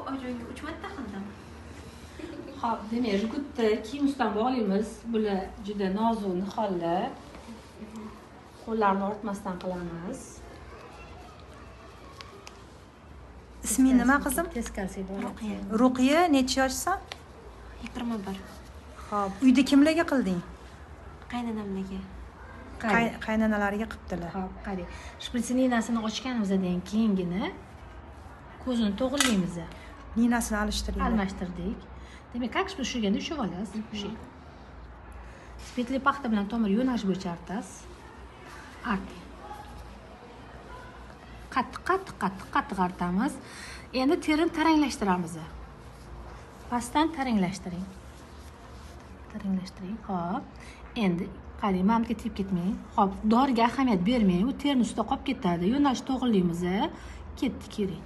Oyijonga 3 marta qildim. Xo'p, demak, jgutni kiyim ustidan bog'laymiz. Bular juda nozik nihollar. Qo'llarni ortmasdan qilamiz. Isming nima qizim? Teskarisiga boradi. Ruqiya. Ruqiya, necha yoshsan? 21. Xo'p, uyda kimlarga qilding? Qaynonamlarga. Qarang. Qaynonalariga qilibdilar. Xo'p, qarang. Shpritsning iynasini ochganimizdan keyingina ko'zini to'g'rilaymiz. Ninasini alishtiringlar. Almashtirdik. Demak, как shpritz tushirganda ushlab olasiz. Ushlang. Spirtli paxta bilan tomir yo'nalish bo'yicha artasiz. Arting. Qattiq, qattiq, qattiq, qattiq artamiz. Endi terini taranglashtiramiz. Pastdan taranglashtiring. Taranglashtiring. Xo'p. Endi qarang, mana bu yerga tegib ketmang. Xo'p, doriga ahamiyat bermang. U terini ustida qolib ketadi. Yo'nalish to'g'rilaymiz. Ketdi, keling.